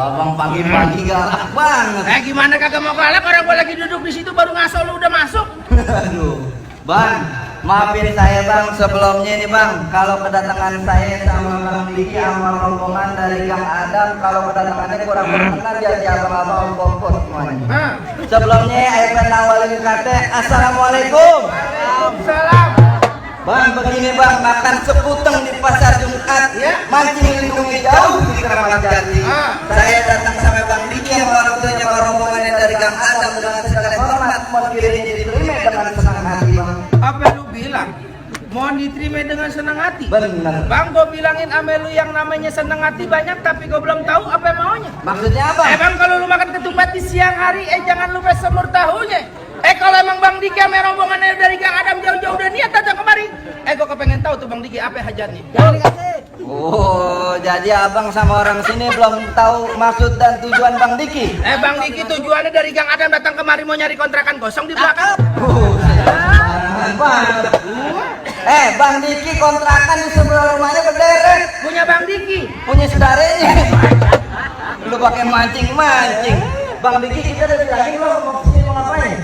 abang pagi-pagi galak banget. Gimana kagak mau galak, orang gua lagi duduk di situ baru ngaso lu udah masuk. Aduh, bang, maafin saya bang sebelumnya nih bang. Kalau kedatangan saya sama Bang Diki sama rombongan dari Gang Adam, kalau kedatangannya kurang berkenan jadi abang-abang kompos semuanya. Sebelumnya saya pengen awalin kata assalamualaikum. Salam. Bang, begini bang, makan sekuteng di pasar Jumat, mancing lindungi jauh di Keramat Jati. Saya datang sama Bang Diki yang orang tuanya rombongannya dari Gang Adam dengan segala hormat, mohon kiranya diterima dengan senang hati bang. Apa lu bilang? Mohon diterima dengan senang hati. Benar. Bang, gue bilangin ame lu yang namanya senang hati banyak, tapi gue belum tahu apa maunya. Maksudnya apa? Bang, kalau lu makan ketupat di siang hari, jangan lupa semur tahunya. Kalau emang Bang Diki ame rombongannya dari Gang Adam jauh-jauh udah niat datang kemari. Gue kepengen tahu tuh Bang Diki apa hajatnya. Jangan dikasih. Oh, jadi abang sama orang sini belum tahu maksud dan tujuan Bang Diki. Bang Diki tujuannya dari Gang Adam datang kemari mau nyari kontrakan kosong di belakang. Bang Diki kontrakan di sebelah rumahnya berderet. Punya Bang Diki. Punya saudaranya. Lu pakai mancing-mancing. Bang Diki kita udah bilangin lo mau kesini mau ngapain?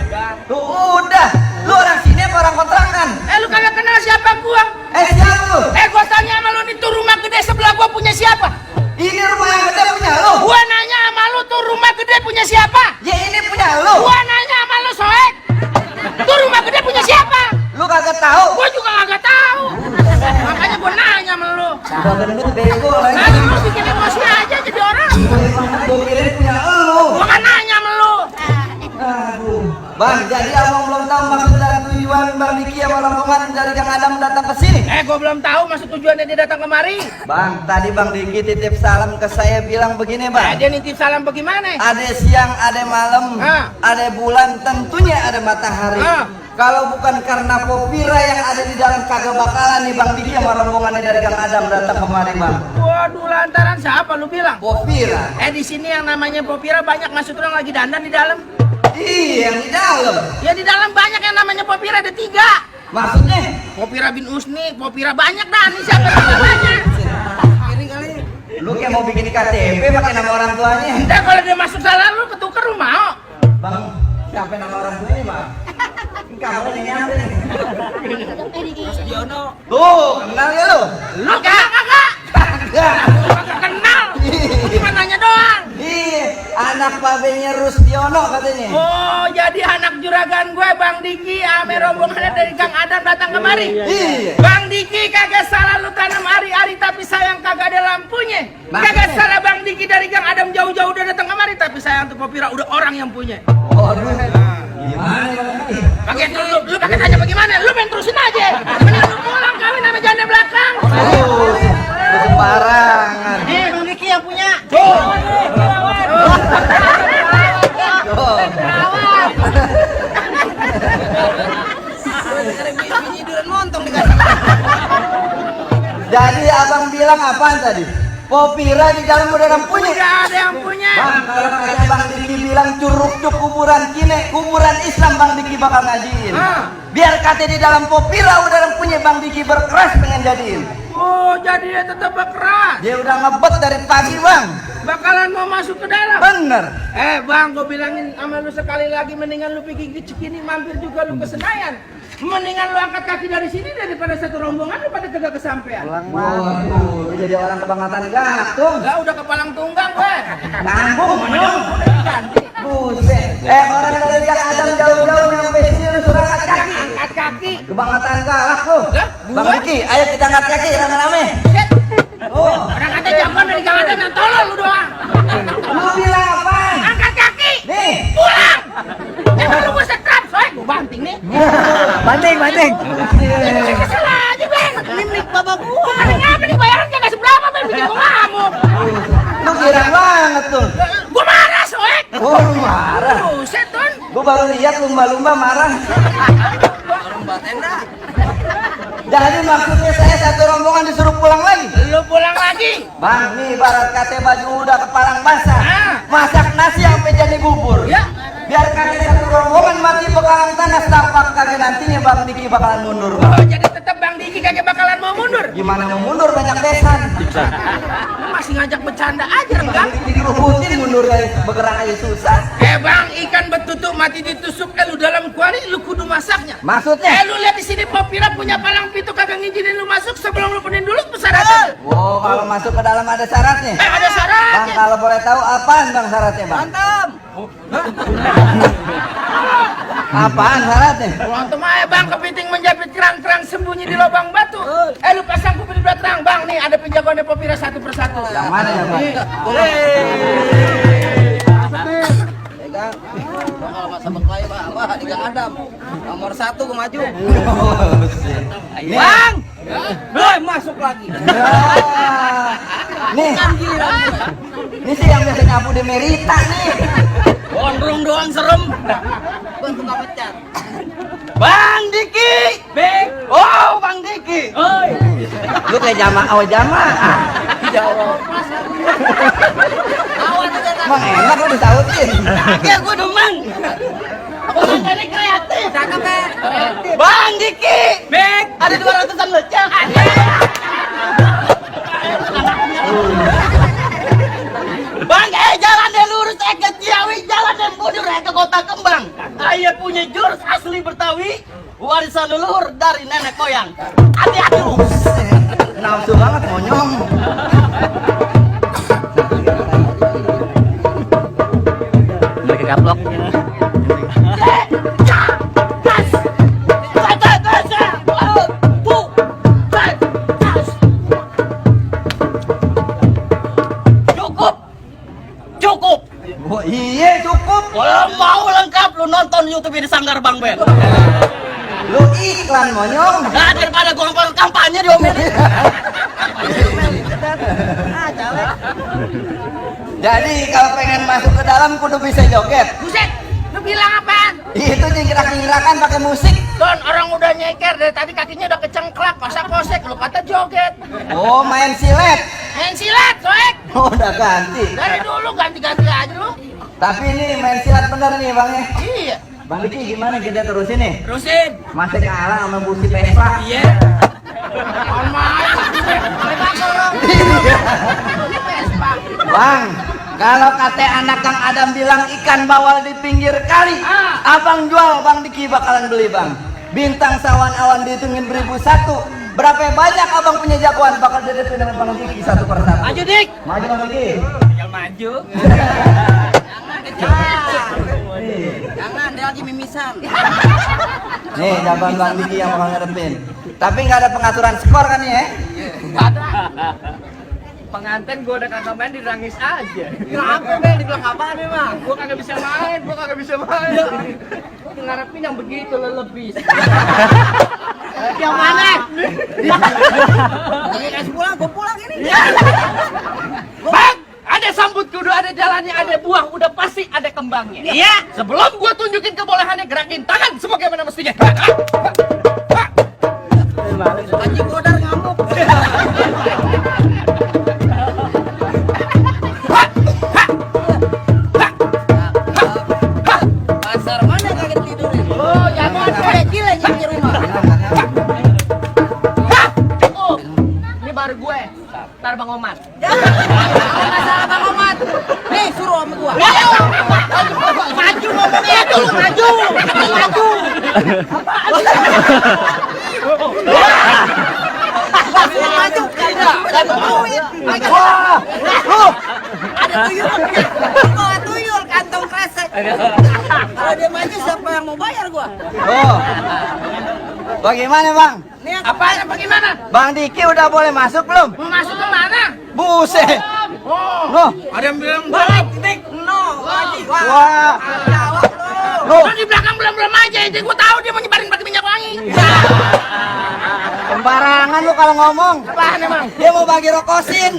Lu udah, lu orang sini apa orang kontrakan? Lu kagak kenal siapa gua? Siapa lu? Gua tanya sama lu nih tuh rumah gede sebelah gua punya siapa? Ini rumah yang gede punya lu? Gua nanya sama lu tuh rumah gede punya siapa? Ya ini punya lu? Gua nanya sama lu Soek. Tuh rumah gede punya siapa? Lu kagak tahu? Gua juga kagak tahu. Makanya gua nanya sama lu. Udah gendut bego lagi. Nah, lu bikin emosi aja jadi orang. Gua kirain punya lu. Gua kan nanya sama lu. Aduh. Bang, jadi abang belum tahu maksud dan tujuan Bang Diki sama rombongan dari Gang Adam datang ke sini? Gua belum tahu maksud tujuannya dia datang kemari. Bang, tadi Bang Diki titip salam ke saya bilang begini bang. Dia nitip salam bagaimana? Ada siang, ada malam, ada bulan, tentunya ada matahari. Kalau bukan karena Popira yang ada di dalam kagak bakalan nih Bang Diki sama rombongannya dari Gang Adam datang kemari bang. Waduh, lantaran siapa lu bilang? Popira. Di sini yang namanya Popira banyak masuk orang lagi dandan di dalam. Iya, yang di dalam. Ya di dalam banyak yang namanya Popira, ada 3. Maksudnya? Popira bin Usni, Popira banyak dah. Ini siapa yang banyak? Kiri kali. Lu kayak mau bikin KTP pakai nama orang tuanya? Enggak, kalau dia masuk salah lu ketukar lu mau. Bang, siapa nama orang tuanya bang? Kamu ini nyampe nih. Diono. Tuh, kenal ya lu? Lu kagak? Kagak kenal. Cuma nanya doang. Iya, anak babenya Rustiono katanya. Oh, jadi anak juragan gue Bang Diki ame rombongannya dari Gang Adam datang kemari. Iya. Bang Diki kagak salah lu tanam hari-hari tapi sayang kagak ada lampunya. Kagak salah Bang Diki dari Gang Adam jauh-jauh udah datang kemari tapi sayang tuh Popira udah orang yang punya. Waduh. Gimana Bang? Pakai lu pakai tanya bagaimana? Lu main terusin aja. Mending lu pulang kawin sama janda belakang. Sembarangan. Bang Diki yang punya. Jadi abang bilang apaan tadi? Popira di dalam udah ada yang punya. Udah ada yang punya. Bang, kalau kata Bang Diki bilang curug cuk kuburan kine, kuburan Islam Bang Diki bakal ngajiin. Biar kata di dalam Popira udah ada yang punya Bang Diki berkeras pengen jadiin. Oh, jadi dia tetap berkeras. Dia udah ngebet dari pagi bang. Bakalan mau masuk ke dalam. Bener. Bang, gue bilangin sama lu sekali lagi mendingan lu pergi ke Cikini mampir juga lu ke Senayan. Mendingan lu angkat kaki dari sini daripada satu rombongan lu pada kagak kesampean. Waduh, lu jadi orang kebangatan gantung. Lah udah kepalang tunggang gue. Nanggung menyong. Buset. Orang dari Gang Adam jauh-jauh nyampe sini lu suruh angkat kaki. Angkat kaki. Kebangatan galak lu. Bang Diki, ayo kita angkat kaki rame-rame. Oh, orang kata jagoan dari Gang Adam yang tolol lu doang. Lu bilang apaan? Angkat kaki. Nih. Pulang. Emang lu mau setrap, soalnya gue banting nih. Banting. Kesel aja, Bang. Ini milik bapak gua. Kenapa nih bayaran kagak seberapa, Bang? Bikin gua ngamuk. Lu girang banget tuh. Gua marah, Soek. Oh, lu marah. Buset, Ton. Gua baru lihat lumba-lumba marah. Lumba tenda. Jadi maksudnya saya satu rombongan disuruh pulang lagi. Lu pulang lagi. Bang, nih barat kate baju udah kepalang basah. Ah. Masak nasi sampai jadi bubur. Ya. Biar kagak satu rombongan mati bakalan tanah tapak kagak nantinya Bang Diki bakalan mundur. Oh, jadi tetap Bang Diki kagak bakalan mau mundur. Gimana mau mundur banyak besan. Masih ngajak bercanda aja Bang. Dirubutin mundur kayak bergerak aja susah. Bang, ikan betutuk mati ditusuk lu dalam kuali lu kudu masaknya. Maksudnya? Lu lihat di sini Popira punya palang pintu kagak ngizinin lu masuk sebelum lu penuhin dulu persyaratan. Oh, kalau masuk ke dalam ada syaratnya. Ada Bang, syaratnya. kalau boleh tahu apaan Bang syaratnya Bang? Mantap. Apaan syaratnya? Untuk aja Bang kepiting menjepit kerang-kerang sembunyi di lubang batu. Lu pasang kuping di belakang Bang, nih ada penjagoannya Popira satu persatu. Yang mana ya Bang? Kalau masa berkelahi Pak, di Gang Adam. Nomor 1 gue maju. Bang! Masuk lagi. Nih, ini sih yang biasa nyapu di Merita nih. Gondrong doang serem. Gue suka pecat. Bang Diki! Bek! Oh, Bang Diki! Oi! Lu kayak jamaah. Jawab. Awan aja tak. Emang enak lu disautin. Ya gue demen. Bang jadi kreatif! Cakep ya. Bang Diki! Bek! Ada 200-an lecak! Bang, jalan deh lurus ke Ciawi, jalan dan mundur ke Kota Kembang. Saya punya jurus asli Betawi, warisan leluhur dari nenek moyang. Hati-hati. Nafsu banget monyong. Mereka gaplok. Cukup. Oh, iya cukup. Kalau mau lengkap lu nonton YouTube di Sanggar Bang Ben. Lu iklan monyong. Nah, daripada gua kampanye diomelin. Jadi kalau pengen masuk ke dalam kudu bisa joget. Buset, lu bilang apaan? Itu jingkrak-jingkrakan pakai musik. Don, orang udah nyeker dari tadi kakinya udah kecengklak, kosak-kosek, lu kata joget. Oh, main silet. Main silat, soek. Oh, udah ganti. Dari dulu ganti-ganti aja lu. Tapi ini main silat bener nih Bang ya. Iya. Bang Diki gimana kita terusin nih? Terusin. Masih kalah sama busi Vespa. Iya. On main. Bang, kalau kata anak Kang Adam bilang ikan bawal di pinggir kali, abang jual Bang Diki bakalan beli Bang. Bintang sawan awan dihitungin 1001. Berapa banyak abang punya jagoan bakal dihadapin dengan Bang Diki satu persatu. Maju dik. Maju Bang Diki. Yang maju. Jangan, dia lagi mimisan. Nih, jagoan Bang Diki yang bakal ngadepin. Tapi nggak ada pengaturan skor kan ya? Ada. Pengantin gua udah kagak main dirangis aja. Kenapa Ben? Dibilang apaan memang? Gua kagak bisa main. Ngarepin yang begitu lebih. Yang mana? Lagi kasih pulang, gue pulang ini. Bang, ada sambut kudu, ada jalannya, ada buah, udah pasti ada kembangnya. Iya. Sebelum gua tunjukin kebolehannya, gerakin tangan sebagaimana mestinya. Anjing godar ngamuk. Pasar mana kaget tidurin? Oh, jangan Kecil aja di rumah. Oh, ini baru gue. Ntar Bang Oman. Kalau nggak salah Bang Omat. Nih suruh sama gua. Maju ngomongnya dulu, maju. Maju kagak. Wah, Ada tuyul. Kok tuyul kantong kresek. Kalau dia maju siapa yang mau bayar gua? oh. Bagaimana Bang? Nih Apaan apa gimana? Bang Diki udah boleh masuk belum? Mau masuk ke mana? Buset. Oh, Loh, ada yang bilang balik, dik. no, wajib. wah. Jawab lu. Loh, Kan di belakang belum aja, jadi gue tahu dia mau nyebarin pakai minyak wangi. sembarangan lu kalau ngomong. Apaan emang? Dia mau bagi rokosin.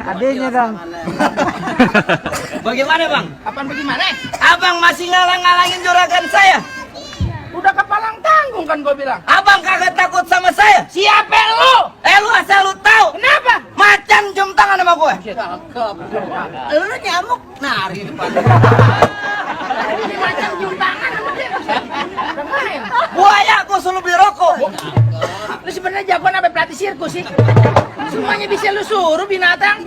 Adanya dong. Bagaimana bang? Apaan bagaimana? Abang masih ngalang-ngalangin juragan saya. Udah kepalang tanggung kan gue bilang. Abang kagak takut sama saya. Siapa lu? Lu asal lu tahu. Kenapa? Mati macan cium tangan sama gue. Cakep. Lu nyamuk nari depan. Ini macam cium tangan sama dia. Udah main. Buaya gue suruh beli rokok. Lu sebenarnya jagoan apa pelatih sirkus sih? Semuanya bisa lu suruh binatang.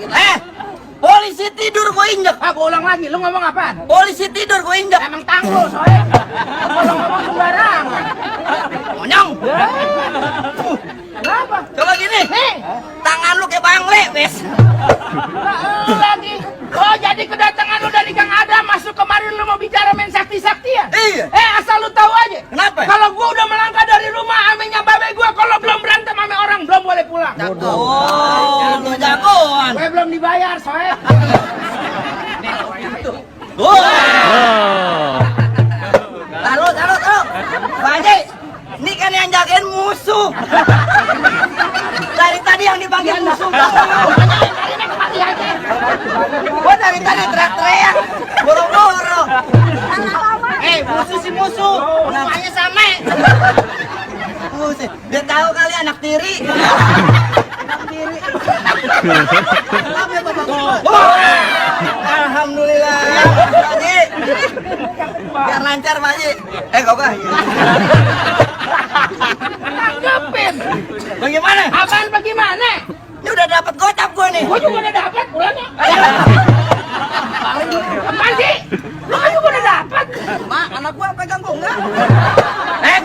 Polisi tidur gue injek. Aku ulang lagi, lu ngomong apaan? Polisi tidur gue injek. Emang tanggul soalnya. Kalau ngomong sembarangan. Monyong. Kenapa? Coba gini. Nih, Tangan lu kayak bangle, wes. lagi. Oh, jadi kedatangan lu dari Kang Adam masuk kemarin lu mau bicara main sakti-saktian? Iya. Asal lu tahu aja. Kenapa? Kalau gua udah melangkah dari rumah, amenya babe gua kalau belum berantem sama orang belum boleh pulang. Oh, lu jagoan. Gue belum dibayar, soalnya. Taruh. Pak Haji, ini kan yang jagain musuh. Dari tadi yang dipanggil musuh. Gua dari tadi teriak-teriak, boro-boro. Musuh si musuh, namanya sama. Musuh, dia tahu kali anak tiri. Anak tiri. Alhamdulillah, Pak Haji. Biar lancar, Pak Haji. Kok Tanggepin. bagaimana? Apaan bagaimana? Ini udah dapat gocap gue nih. Gua juga udah dapat pulangnya. Apaan sih? Lu kan juga udah dapat. Mak, anak gua pegang gua enggak.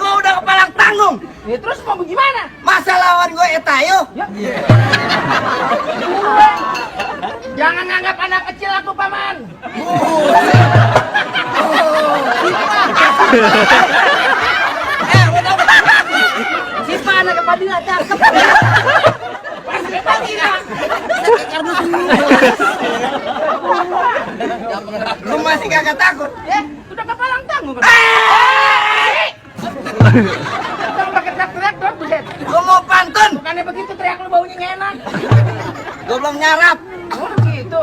Gue udah kepala tanggung. Ya, terus mau bagaimana? Masa lawan gue Etayo? Jangan nganggap anak kecil aku, Paman. Si Pak anak Fadila cakep. Lu masih kagak takut? Ya, udah kepalang tanggung. Jangan pakai teriak-teriak dong, buset. Gue mau pantun. Bukannya begitu teriak lu baunya nggak enak. Gue belum nyarap. Oh, gitu.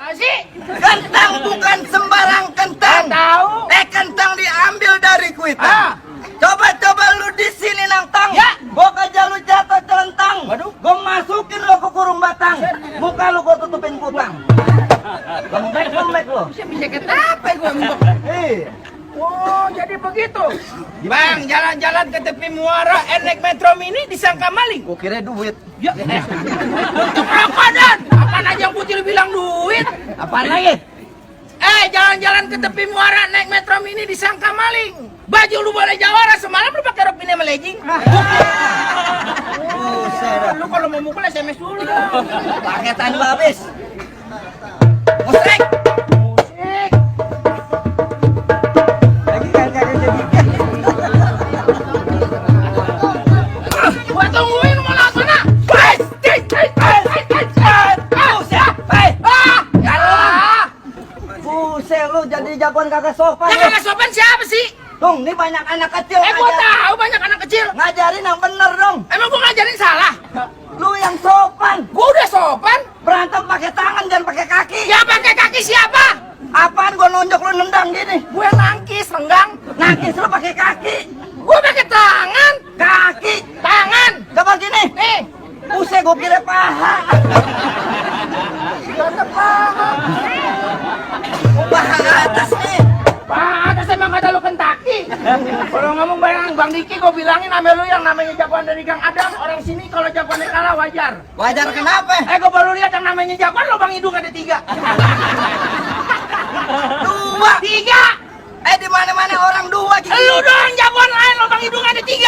Asik. Kentang bukan sembarang kentang. Tahu. Kentang diambil dari kuitang. Coba lu di sini nangtang. Ya. Gue kejar lu jatuh celentang. Waduh. Gue masukin lo ke kurung batang. Muka lu gue tutupin kutang. Lembek lo. Bisa kenapa gue mbok? Oh, jadi begitu. Bang, jalan-jalan ke tepi muara, naik metro mini disangka maling. Gue kira duit. Ya, untuk rokok dan apaan aja yang putih bilang duit. Apaan lagi? Jalan-jalan ke tepi muara, naik metro mini disangka maling. Baju lu boleh jawara, semalam lu pakai rok mini sama legging. Lu kalau mau mukul SMS dulu. Paketan lu habis. Musik. Musik. Gua tungguin mau langsung ah. Buset lu jadi jagoan kagak sopan. Yang kagak sopan siapa sih? Dong, ini banyak anak kecil. Gua tahu banyak anak kecil. Ngajarin yang bener dong. Emang gua ngajarin salah? Lu yang sopan. Gua udah sopan. Berantem pakai tangan jangan pakai kaki. Ya pakai kaki siapa? Apaan gua nonjok lu nendang gini? Gue nangkis, renggang. Nangkis lu pakai kaki. Gue pakai tangan. Kaki. Tangan. Coba gini. Nih. Buset gua kira paha. Kata paha. Paha atas nih. Paha atas emang kata lu Kentucky. Kalau ngomong barang Bang Diki gue bilangin nama lu yang namanya jagoan dari Kang Adam. Orang sini kalau jagoannya kalah wajar. Wajar kenapa? Gue baru lihat yang namanya jagoan lubang hidung ada 3. 2. 3. Di mana-mana orang 2 gini. Lu doang jagoan lain lubang hidung ada 3.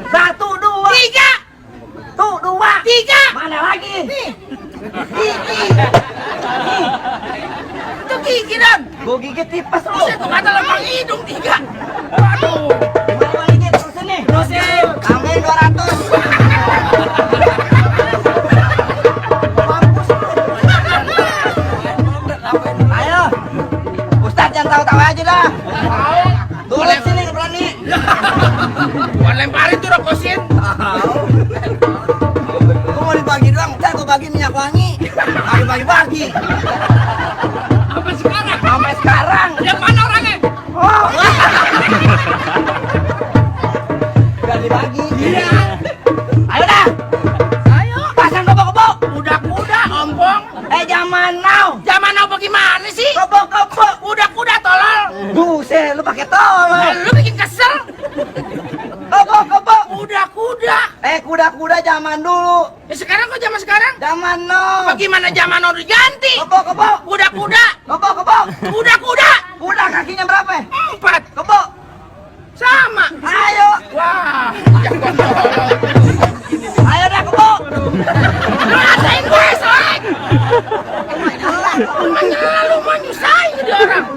1, 2. 3. Tuh 2. 3. Mana lagi? Nih. Gigi. Itu gigi dan. Gua gigit tipes lu. Buset tuh kata lubang hidung 3. Waduh. Mana lagi terusin nih? Terusin. Tambahin 200. Ayo. Ustaz jangan tahu-tahu aja dah. Tulis sini berani. Gua lemparin tuh rokosin. Gua mau dibagi doang, ntar gua bagi minyak wangi. Ayo bagi-bagi. Apa sekarang? Sampai sekarang. Yang mana orangnya? Oh. Udah dibagi. Iya. Ayo dah. Ayo. Pasang kebo-kebo. Udah Zaman now. Zaman now bagaimana sih? Kebo. Kuda-kuda tolol. Buset, lu pakai tolong. Lu bikin kesel. Kebo. Kuda-kuda. Kuda-kuda zaman dulu. Ya sekarang kok zaman sekarang? Zaman now. Bagaimana zaman now diganti? Kebo. Kuda-kuda. Kebo. Kuda-kuda. Kuda kakinya berapa? 4. Kebo. Sama. Ayo. Wah. Ayo dah kebo. Lu ngatain gue, Soek. Lu mau nyusahin jadi orang.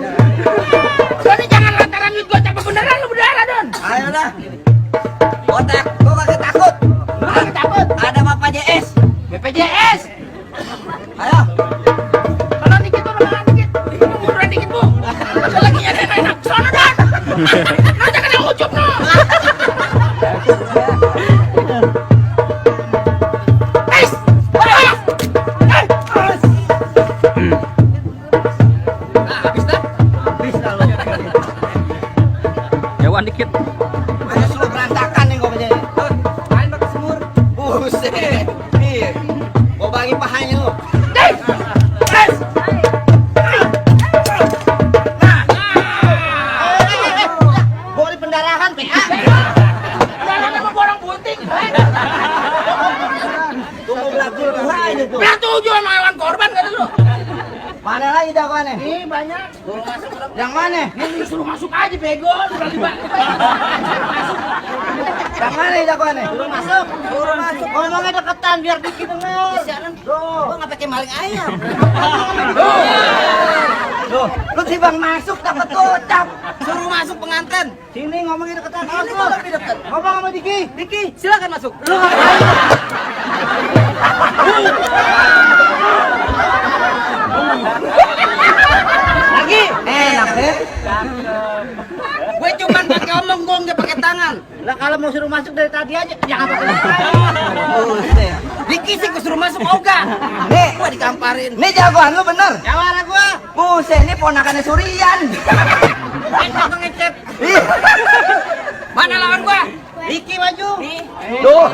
Soalnya jangan lantaran duit gocap beneran lu berdarah, Don. Ayo dah. Otak, gua kagak takut. Jangan takut. Ada Bapak JS. BPJS. Ayo. Kalau dikit tuh, kalau dikit. Munduran dikit, Bu. Saya lagi nyari enak. Sono, Don. Nanti kena ucup, no. Guys. Habis dah. Jauhan dikit. Ayo suruh berantakan nih gua menjadi. Main pakai semur. Buset. Nih. Gua bagi pahanya lu. Gua di pendarahan PA. Jangan sama borong bunting. Tunggu belagu aja tuh. Belah 7 sama hewan korban kata lu. Mana lagi dakwanya? Nih banyak. Suruh masuk. Yang mana? Ini suruh masuk aja bego. Berarti Yang mana dakwanya? Suruh masuk. Ngomongnya deketan biar dikit denger. Siaran. Tuh. Gua nggak pakai maling ayam. Tuh, lu si Bang masuk dapat kocap. Suruh masuk pengantin. Sini ngomongin deketan. Ini gua lebih dekat. Ngomong sama Diki. Diki, silakan masuk. Lu ngapain? Lagi. Enak deh. Gue cuman pakai omong, gue nggak pakai tangan. Lah kalau mau suruh masuk dari tadi aja, jangan pakai tangan. Buset. Diki sih gue suruh masuk ogah. Nih, Gue dikamparin. nih jagoan lu bener. Jawara gue. Buset, ini ponakannya Surian. Enak ngecep. Ih. Mana lawan gue? Diki maju. Tuh.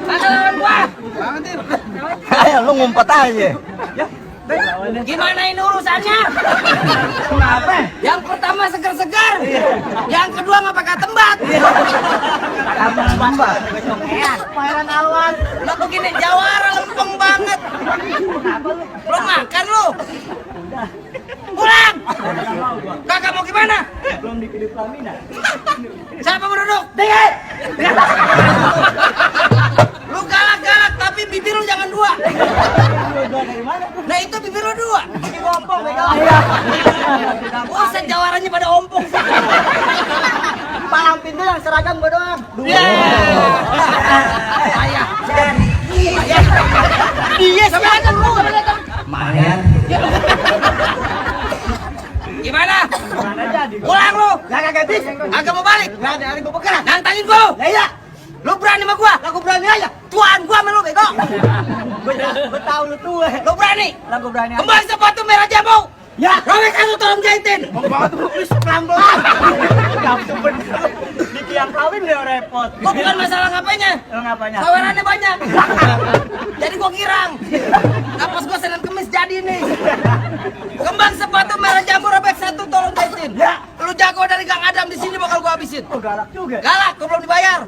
Mana lawan gue? Ayo lu ngumpet aja. Gimana ini urusannya? Kenapa? Yang pertama segar-segar. Yang kedua nggak pakai tembat. Tambah. Pangeran awan. Lo begini jawara lempeng banget. Belum makan lu. Pulang. Kakak mau gimana? Belum dikirim pelaminan. Siapa mau duduk? Dingin. Lu galak-galak tapi bibir lu jangan dua. Nah itu bibir lu dua. Ini gompong bego. Buset jawarannya pada ompong. Palang pintu yang seragam gua doang. Ayah. Iya, Sampai datang lu, sampai datang. Mayan. Gimana? Pulang lu. Kagak bisa. Agak mau balik. Enggak ada hari gua bekerja. Nantangin gua. Lah iya. Lu berani sama gua? Lah gua berani aja. Tuan gua sama lu bego. Gua tahu lu tuh. Lu berani? Lah gua berani aja. Kembali sepatu merah jambu. Ya. Robek aku tolong jahitin. Pelan-pelan. Kamu bener. Diki yang kawin Leo repot. Gua bukan masalah ngapanya. Lu ngapanya? Sawerannya banyak. Jadi gua kirang. Napas gua Senin Kemis jadi nih. Kembang sepatu merah jambu robek satu tolong jahitin. Ya. Lu jago dari Kang Adam di sini bakal gua habisin. Oh, galak juga. Galak, gua belum dibayar.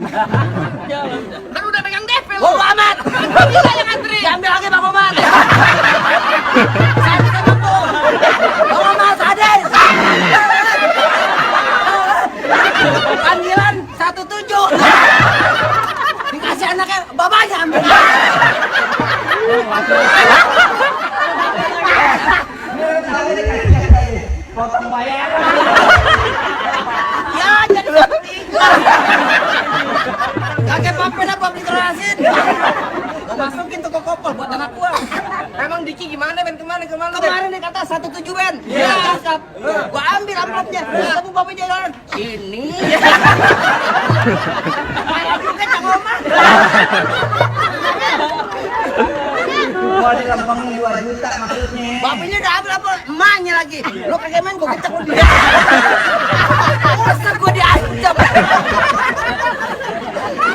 Kan udah pegang DP lu. Bodo amat. Bisa yang ngantri. Diambil lagi Bang Oman. Saya bisa mampu. Bang Oman, Sades. Panggilan 17. Dikasih anaknya, bapaknya ambil. Potong bayar. Ya, jadi seperti itu. Kakek papen apa beli kerasin? Gua masukin toko kopel buat anak gua. Emang Diki gimana Ben kemana? Kemarin dia kata 17 Ben. Iya, cakep. Gua ambil amplopnya. Ketemu bapaknya jalan. Ini. Kayak juga Cang Oman. Gua dilempengin 2 juta maksudnya. Babinya udah ambil apa? Emaknya lagi. Lo kagak main, gue kecek lu dia. Masa gue diancam?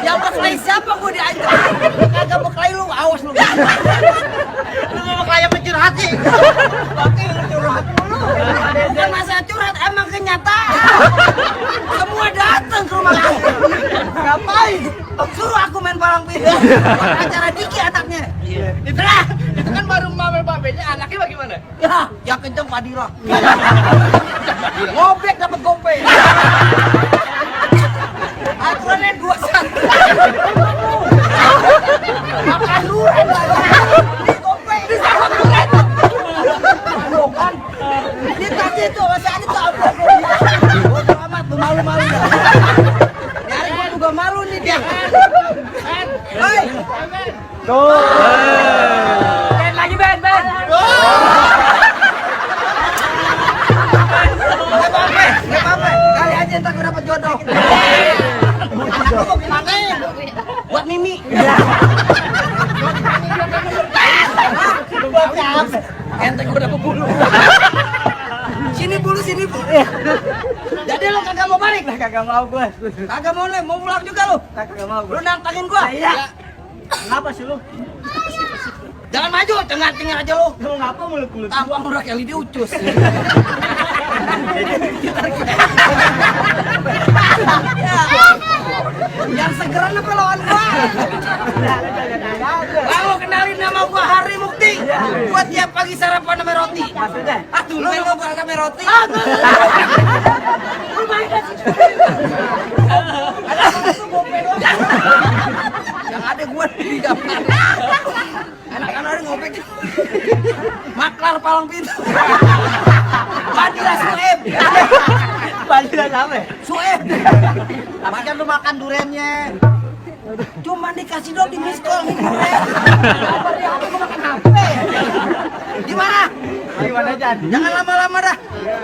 Yang berkelahi siapa gue diancam? Kagak berkelahi lu, awas lu. Lu mau berkelahi apa curhat sih? Oke, lu curhat mulu. Bukan masalah curhat, emang kenyataan. Semua datang ke rumah aku. Ngapain? Suruh aku main palang pintu. Acara Diki anaknya. Itulah. Itu kan baru mame babenya, anaknya bagaimana? Ya, yang kenceng Padira. Ngobek dapat gope. Aturannya 2-1. Makan durian lagi. Di gope. Di sama durian. Bukan. Di tadi itu masih ada tuh apa? Bodoh amat, lu malu-malu dah. Nyari gua juga malu nih dia. Hei. Ben lagi Ben. Nggak apa-apa. Kali aja ntar gue dapet jodoh. Lu mau gimana? Buat Mimi. Ente gue dapet bulu. Sini bulu. Jadi lu kagak mau balik? Kagak mau gua. Kagak mau nih, mau pulang juga lu? Kagak mau Lu gua. nantangin gua? Iya. Kenapa sih lu? Jangan maju, cengar-cengar aja lu. Lu ngapa mulut-mulut? Tampang udah kayak lidi ucus. Yang segeran apa lawan gua? Kamu kenalin nama gua Hari Mukti. Gua tiap pagi sarapan sama roti. Maksudnya? Aduh, lu mau makan sama roti? Yang ada gua di dapur. Anak-anak ada ngopek. Maklar palang pintu. Badila Sueb. Banjiran apa? Sueb. Makan lu makan duriannya. Cuma dikasih dong di miss call nih durian. Apa dia aku mau makan HP? Gimana? Gimana Jan? Jangan lama-lama dah.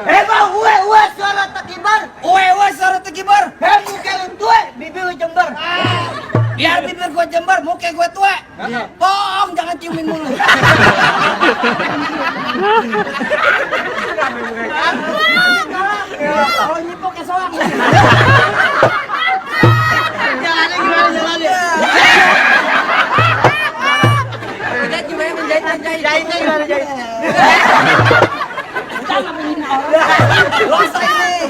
Bang, uwe suara tekibar. Uwe suara tekibar. Muka lu tua, bibir lu jember. Biar bibir gua jember, muka gua tua. Bohong, jangan ciumin mulu. Kalau nyipok ya soang. Jalannya gimana jalannya? Jahit gimana menjahit? Jahitnya gimana jahit? Jangan menghina orang. Dosa ini.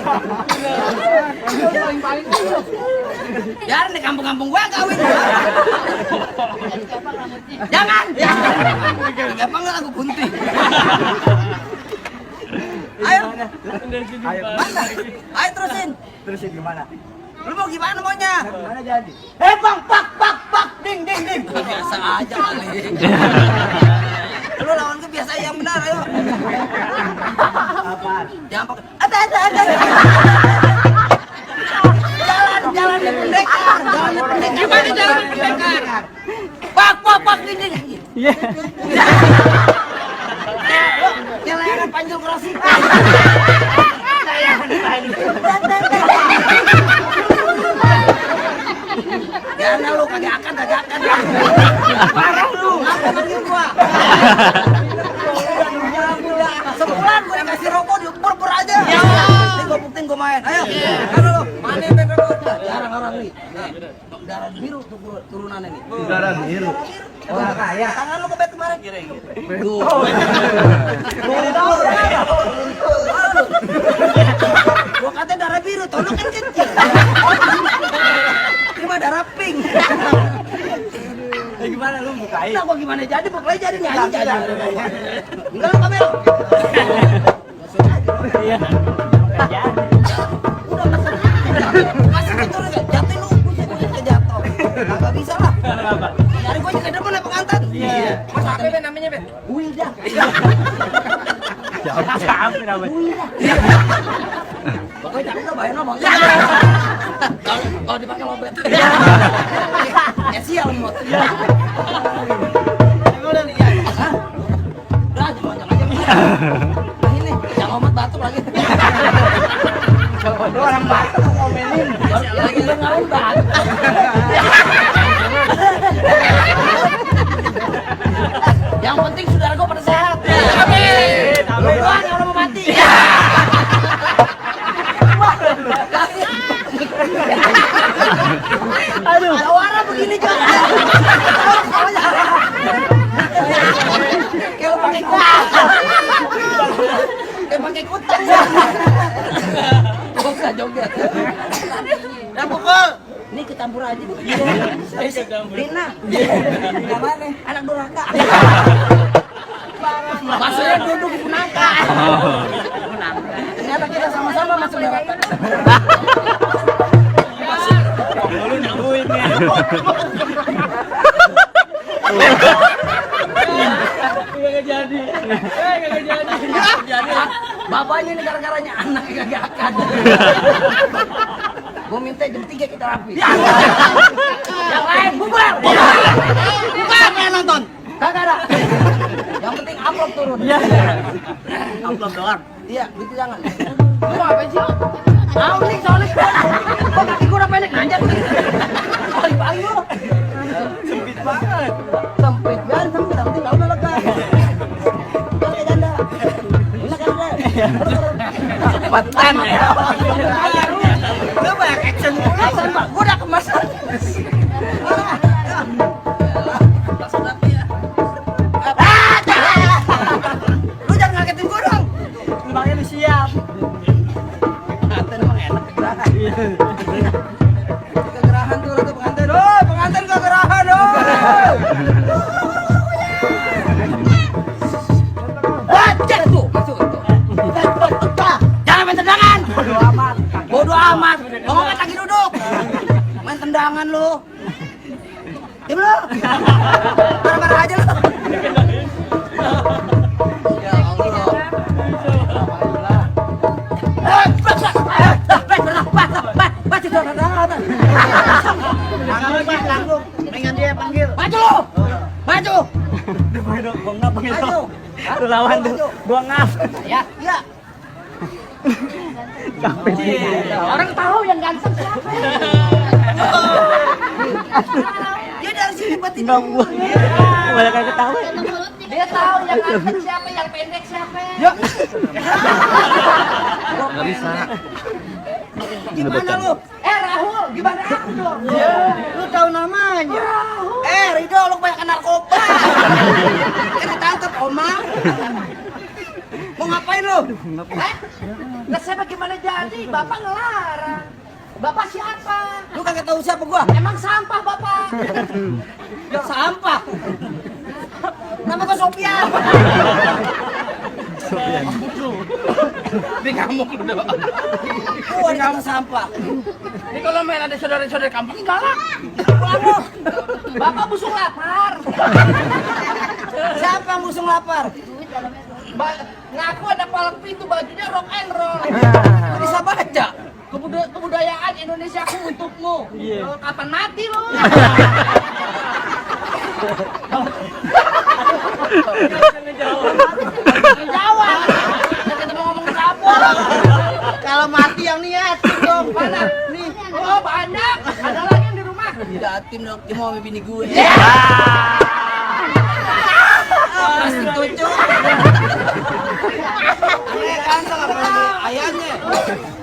Biar di kampung-kampung gua kawin. Jangan. Gampang nggak lagu bunti. Ayo. Ayo. Mana? Ayo terusin. Terusin gimana? Lu mau gimana maunya? Gimana jadi? Bang, pak, ding. Biasa aja kali. Lu lawan gue biasa yang benar, ayo. Apaan? Jangan pakai. Ada. Jalannya pendekar. Gimana jalan pendekar? Pak, ding. Iya. Jalan panjang kerasi. Jangan lu kagak akan. Parah lu, apa manggil gua? Sebulan gua kasih rokok diukur aja. Ini gua buktiin gua main. Ayo. Mana lu? Mana yang pengen rokok? Jarang orang nih. Darah biru tuh turunannya nih. Darah biru. Orang kaya. Tangan lu kebet kemarin. Tuh. Gua kata darah biru, tono kan kecil. Cuma darah pink. Gimana lu bukain? Nah, gua gimana jadi? Pokoknya jadi nyanyi jadi. Enggak lu kamera. Iya. Udah masuk itu jatuh lu, buset jatuh. Enggak bisa lah. Nyari gua ke depan ya pengantin. Iya. Mas apa Ben namanya Ben? Wilda. Sampai namanya. Pokoknya jangan udah bayar nomor. Kalau dipakai lobet. Ya sial mot. Udah lihat. Hah? Udah jangan. Nah ini, jangan omat batuk lagi. Lu orang Batak ngomelin. Lagi dengerin batuk. Yang utang. Bisa joget. Dan pukul. Ini ketampur aja. Rina. Rina mana? Anak durhaka. Maksudnya duduk di punangka. Ternyata kita sama-sama masuk neraka. Bapaknya ini gara-garanya anak gak akan. Gue minta jam 3 kita rapi. Yang lain bubar. Siapa yang nonton? Kagak ada. Yang penting upload turun. Upload doang. Iya, gitu jangan. Lu mau apa sih? Tahu nih soalnya. Kok kaki gue udah pendek aja. Pagi-pagi lu. Sempit banget. Sempit kan, sempit. Tapi tahu udah lega. Jangan kayak janda. Enak kan udah. Cepatan ya. Lu banyak action mulu. Asan Pak, gue udah kemasan. Lu jangan ngagetin gua dong. Makanya lu siap. Pengantin emang enak kegerahan. Kegerahan tuh ratu pengantin. Oh, pengantin kegerahan dong. Cek tuh, masuk tuh. Jangan main tendangan. Bodo amat. Bodoh amat. Ngomongnya lagi duduk. Main tendangan lu. Diam lu. Marah-marah aja lu. Ya Allah. Dengan dia panggil. Maju lu. Maju. Maju. Lu lawan tuh. Gua ngap. Ya. Iya. Orang tahu yang ganteng siapa. Dia dari sini batin. Banyak yang ketawa. Dia tahu yang ganteng siapa, yang pendek siapa. Yuk. Nggak bisa. Gimana lu? Rahul, gimana aku dong? Lu tahu namanya? Rido, lu kebanyakan narkoba. Kan ditangkap, Oma. Mau ngapain lu? Lah saya bagaimana jadi? Bapak ngelarang. Bapak siapa? Lu kagak tahu siapa gua? Emang sampah Bapak. Sampah. Nama gua Sofian. Di kampung udah. Gua dikata sampah. Ini kalau main ada saudara-saudara kampung galak. Pulang lu. Bapak busung lapar. Siapa yang busung lapar? Ngaku ada palang pintu bajunya rock and roll. Lu bisa baca. Kebudayaan Indonesia aku untukmu. Lo kapan mati lo? Jawab. Kita mau ngomong siapa? Kalau mati yang niat dong. Mana? Nih. Oh banyak. Ada lagi yang di rumah. Tidak tim dong, dia mau sama bini gue. Pasti tujuh. Kan sama ayahnya.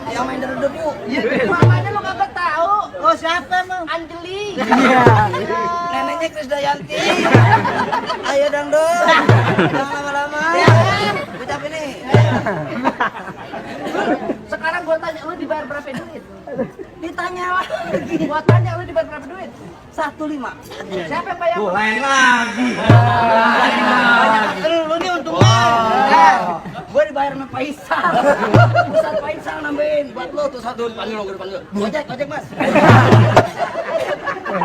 Yang main debu. Mamanya lo kagak tahu. Oh siapa emang? Anjeli. Neneknya Krisdayanti. Ayo dong dong. Jangan lama-lama. Ucap ini. Sekarang gua tanya lu dibayar berapa duit? Ditanya lagi. Gua tanya lu dibayar berapa duit? 1,5. Siapa yang bayar? Lain lagi. Lu nih untungnya. Gue dibayar sama Faisal. Ustaz Faisal nambahin buat lo tuh satu dipanggil lo, gue dipanggil. Ojek Mas.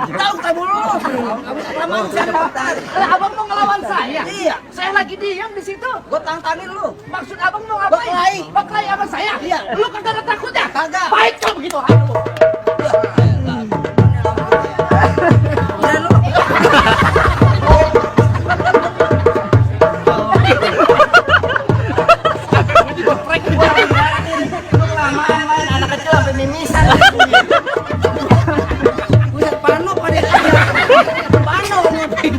Tahu kita dulu. Kamu lama siapa? Lah abang mau ngelawan saya? Iya. Saya lagi diam di situ. Gue tantangin lu. Maksud abang mau ngapain? Berkelahi. Berkelahi sama saya? Iya. Lu kagak ada takutnya? Kagak. Baik kalau begitu. Ayo. Dan lu. Lu kelamaan main anak kecil sampai mimisan. Buset panu pada panu ngapain?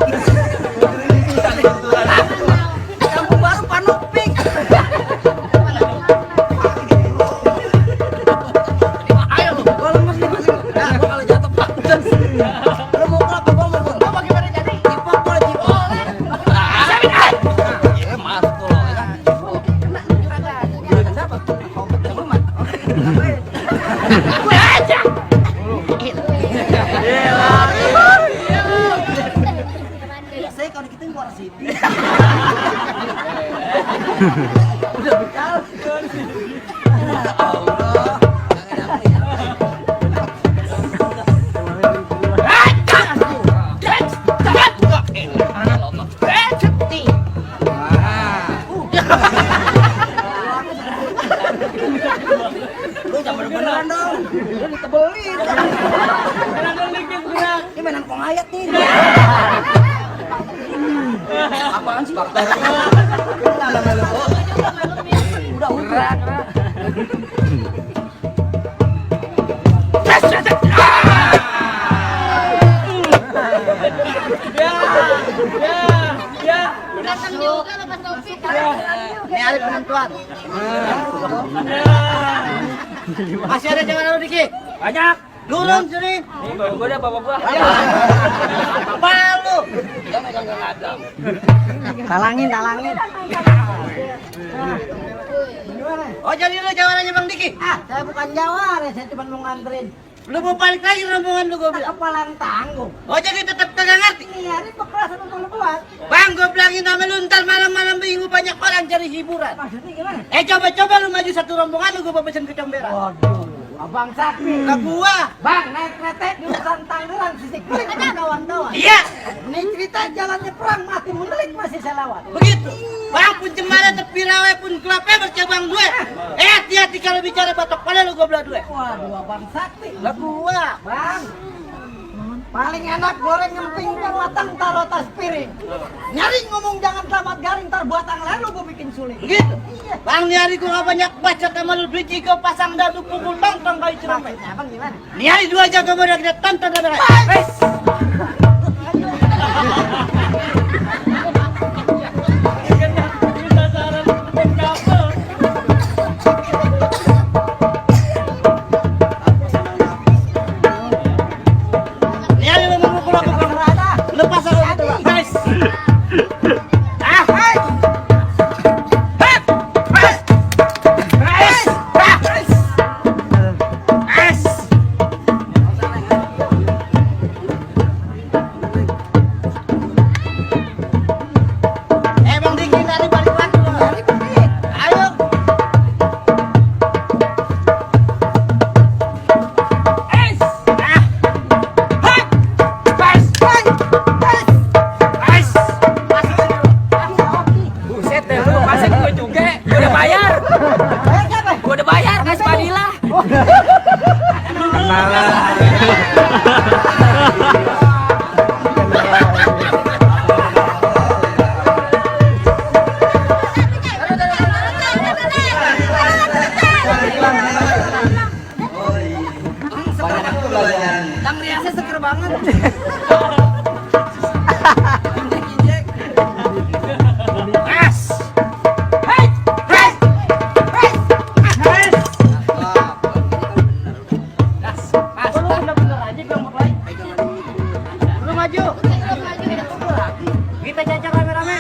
Kampung baru panu pik. Ayo lu. Gua lemes nih masih. Nah, gua kalau jatuh panas. Lu mau apa gua mau? Lu bagaimana jadi? Cipok boleh cipok. Siapa ini? Ya maaf tuh lo kan. Juragan siapa? Gue aja. Saya kalau kita keluar sini. Udah bekal. Lu jangan beneran dong. Lu ditebelin. Ini mainan pengayat nih. Apaan sih faktor? Udah. Datang juga lepas Taufik. Ini hari penentuan. Masih ada jangan lalu dikit. Banyak. Turun sini. Gue udah bawa gua. Apa lu? Talangin. Oh jadi lu jawabannya Bang Diki? Saya bukan jawara, saya cuma mau nganterin. Lu mau balik lagi rombongan lu gue bilang. Kepalang tanggung. Oh jadi tetap kagak ngerti? Iya, ini kekerasan untuk lebuan. Bang gue bilangin sama lu ntar malam-malam minggu banyak orang cari hiburan. Maksudnya gimana? Coba lu maju satu rombongan lu gue pesen ke Comberan. Waduh, Abang Sakti. Ke gua. Bang, naik kereta jurusan Tangerang, sisi klik ada kawan-kawan. Iya. Ini cerita jalannya perang mati mendelik masih saya lewat. Begitu. Bang pun cemara tepi rawe pun kelapa bercabang dua. Hati-hati kalau bicara batok pala lu gue belah dua. Waduh, Abang Sakti. Lah gua. Bang, paling enak goreng ngemping dan matang taruh tas piring. Nyari ngomong jangan selamat garing, ntar buatan lalu gue bikin sulit. Begitu. Bang ni hari gua gak banyak baca sama lu biji kau pasang dadu pukul tongtong kali ceramah. Maksudnya abang gimana? Ni hari 2 jam kemudian kita tonton dan Ni hari lu memukul aku bang. Lepas aku itu bang. Guys. Bang Diki dari balik lagi loh. Ayo. Buset deh lu, masih gue juga. Gue udah bayar. Gue udah bayar, kasih Manila. Banyak tuh belajar. Tang riasnya seger banget. Lu bener-bener aja kamu lain. Lu maju. Kita cacar rame-rame.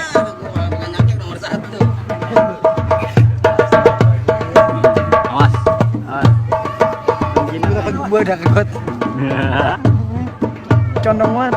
Awas. Gue udah kekut. Condong banget.